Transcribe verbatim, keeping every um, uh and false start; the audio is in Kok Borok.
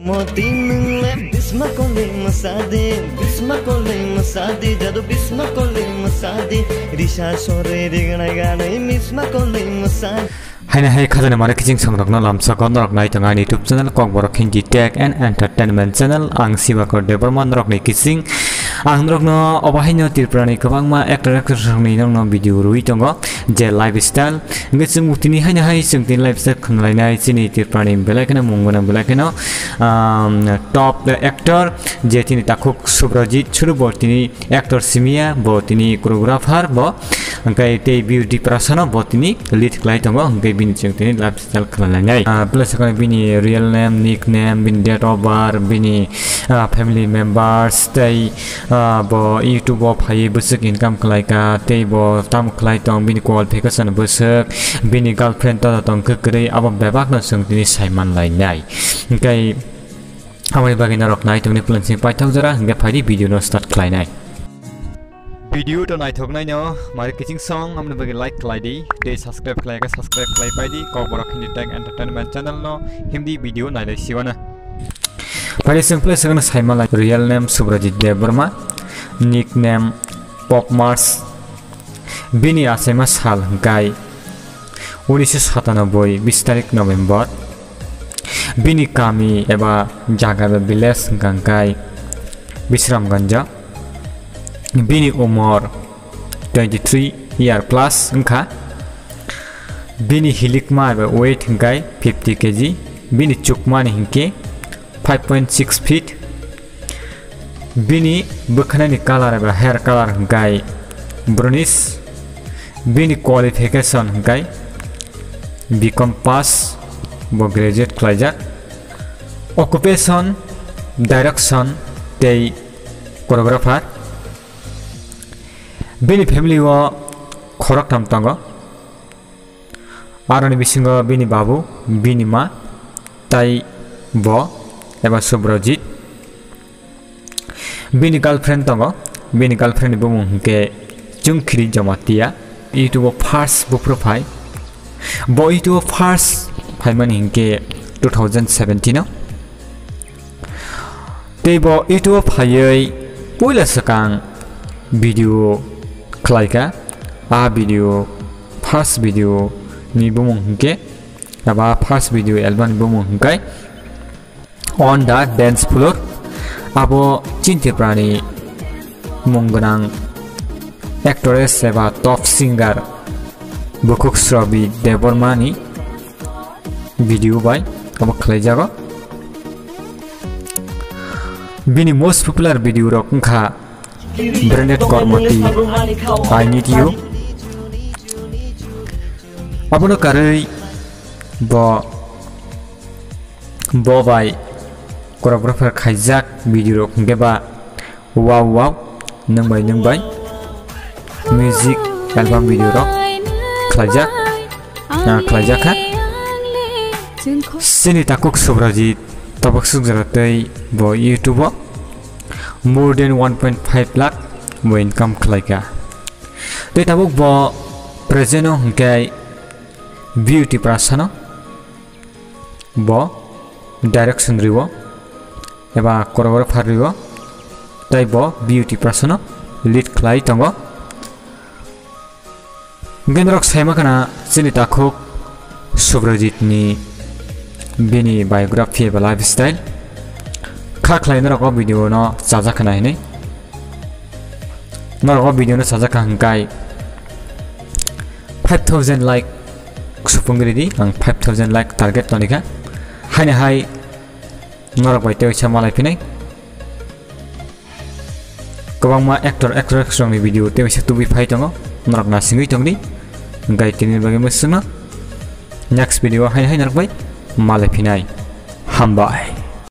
Moti nwng le bisma koloi mwsa de, bisma koloi mwsa de, jadu bisma koloi mwsa de, risa sore rignai ganai misma koloi mwsa. Haina hai khajana mare kiching songrokno lamsako norok nai tongo ani YouTube channel Kokborok Hindi Tech and Entertainment Channel. Ang Sibakor Debbarma norokni kiching. Ang norokno obo haino Tripurani kwbangma actor actress rokni norokno video rwi tongo je lifestyle. Hwnkhe chwng tini haino hai chwng tini lifestyle khwnalainai chini Tripurani belai kheno mung gwnang belai kheno, um, top actor je tini takhuk Subrajit Churu bo tini actor simiya bo tini choreographer bo, hwnkhe tei Beauty Prasano bo tini lead khlai tongo, hwnkhe bini chwng tini lifestyle khwnalainai. Ah, plus khe bini real name, nickname, bini date of birth, bini, ah, family members tei, ah, bo YouTube o phaiwi bwswk income khlaika tei bo tamo khlai tong, bini qualification bwswk, bini girlfriend to tong khe kwrwi, abo bebakno chwng tini saimanlainai. Hwnkhe aboni bagwi norok nai tongni plan sing paithak jora, hwnkhe phaidi video no start khlainai. Video to naithoknaino mari kiching song, amni bagwi like khlai di, tei subscribe khlai khe subscribe khlai paidi, Kokborok Hindi Tech Entertainment Channel no Hindi video nailai siwana. Phaidi chwng plus khe saimanlai, real name Subrajit Debbarma, nickname Pop Mars, bini achaima sal hwnkhe unisho satanoboi bis tarik November. Bini kami eba jaga eba village hwnkha hwnkhe Bisramganj. Bini umor twenty three year plus wngkha. Bini hilikma eba weight hwnkhe fifty K G. Bini chukmani hwnkhe five point six feet. Bini bwkhanani colour eba hair colour hwnkhe brownish. Bini qualification hwnkhe B Com pass, bo graduate khlaijak. Occupation, direction tei choreographer. Bini family o khoroktham tongo. Aroni bisingo bini babu, bini ma, tai bo eba Subrajit. Bini girlfriend tongo, bini girlfriend ni bumung hwnkhe Chungkhiri Jamatia. YouTube o first buphuru phai. Bo YouTube o first phaimani hwnkhe two thousand seventeen o. Tei bo YouTube o phaiwi puila swkang video khlaikha. A video, first video ni bumung hwnkhe, aba first video album ni bumung hwnkhe On the Dance Floor. Abo chini Tripurani mung gwnang actress eba top singer Bukhuk Srobi Debbarma ni video bai abo khlaijago. Bini most popular video rok wngkha Branded Kormoti, I Need You. Abono karwi bo, bo bai choreographer khaijak video rok hwnkhe ba Wow Wow, Nwng Bai Nwng Bai, music album video rok khlaijak, ah, khlaijakha. Chini takhuk Subrajit tabuk swk jora tei bo YouTube o more than one point five lakh bo income khlaikha. Tei tabuk bo present o hwnkhe Beauty Prasano bo direction rwo eba choreographer rwo, tei bo Beauty Prasano lead khlai tongo. Hwnkhe norok saima khna chini takhuk Subrajit ni bini biography eba lifestyle. Kha khlai norok o video no chajak khna hinwi. Norok o video no chajak kha hwnkhe five thousand like supung ridi, ang five thousand like target tonikha. Haino hai norok bai tei waisa malai phinai. Kwbangma actor, actress rokni video tei waisa tubui phai tongo, norok nasingwi tongdi. Hwnkhe tini bagwi mwswkno next video o haino hai norok bai malai phinai. Hambai.